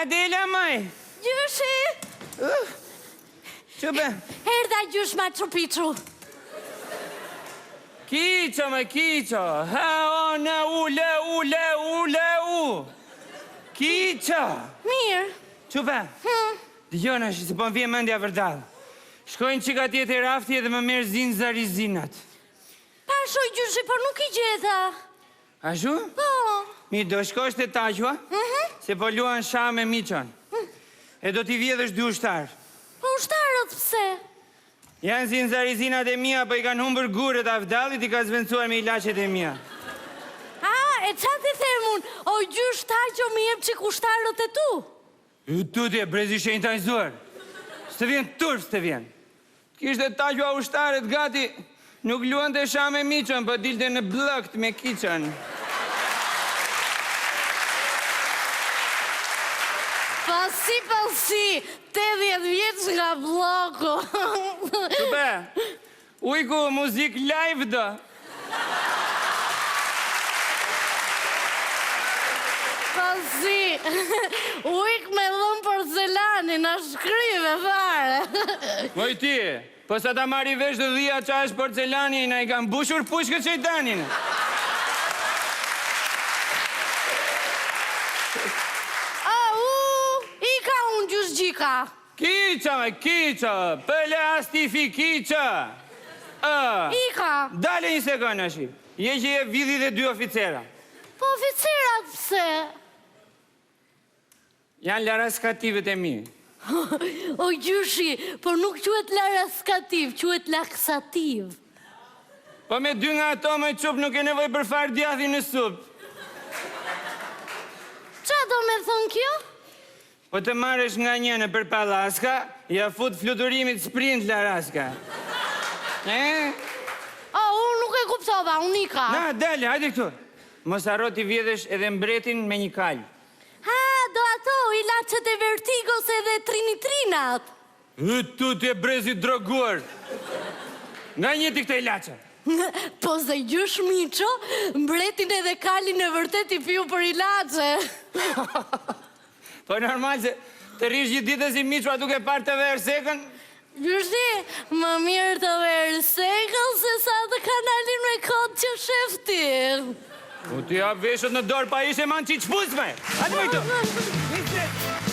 Adela moj! Gjyshi! Ç'u bë? Erdha gjysh Machu Picchu. Kiço me kiço, H O N U L U L U L U. Kiço. Mirë. Ç'u bë? Hm. Dëgjo tashi, se po më vjen mendja vërdallë. Shkoj një çik atje te rafti edhe më merr zinzarizinat. Pashë o gjyshi, por nuk i gjeta. Ashtu? Po. Mirë, do shkosh te Taqua, se po luan shah me Miçon. E do t'i vjedhësh dy ushtarë. Po ushtarët pse? Janë zinzarizinat e mia, po i kanë humbur gurët Avdallit i ka zëvendësuar me ilaçet e mia. A, e ça t'i them unë, o gjysh Taqo m'i jep çik ushtarët e tu? Ju tutje, brezi shenjtanizuar. S'të vjen turp s'të vjen. Të kishte Taqua ushtarët gati, nuk luante shah me Miçon, po dilte në bllok me Kiçon. Po si po si, 80 vjeç nga blloku. Ç'u bë? Ujku muzikë live do. Po si, ujk me dhëmbë porcelani, na shkrive fare. Moj ti, po sa ta marri vesh dhia ça është porcelani, na i ka mbushur pushkët shejtanin. Au, ika unë gjysh Gjika. Kiça me kiça, pëlë kiça. Ë. Ika. Dale një sekond tashi. Je që je vidhi dhe dy oficera. Po oficerat pse? Janë laraskativët e mi. O gjyshi, por nuk quhet laraskativ, quhet laksativ. Po me dy nga ato me çupë nuk ke nevojë për farë djathi në supë. Ça do me thënë kjo? Po të marrësh nga një nëpër pallaska, ia fut fluturimit sprint laraska. E? O, unë nuk e kuptova, unë ika. Na, dale, hajde këtu. Mos harro t'i vjedhësh edhe mbretin me një kalë. Ha, do ato, ilaçet e vertigos edhe trinitrinat. Hy tutje brezi droguar. Nga një ti këto ilaçe. Po se gjysh Miço, mbretin edhe kalin e vërtet i piu për ilaçe. Po normal se të rrish gjithë ditën si Miçua duke parë TV Ersekën. Gjyshi, më mirë TV Ersekën se sa atë kanalin me kod që shef ti. Po t'i jap veshët në dorë pa ishe man çiç pus me. Hajde më këtu.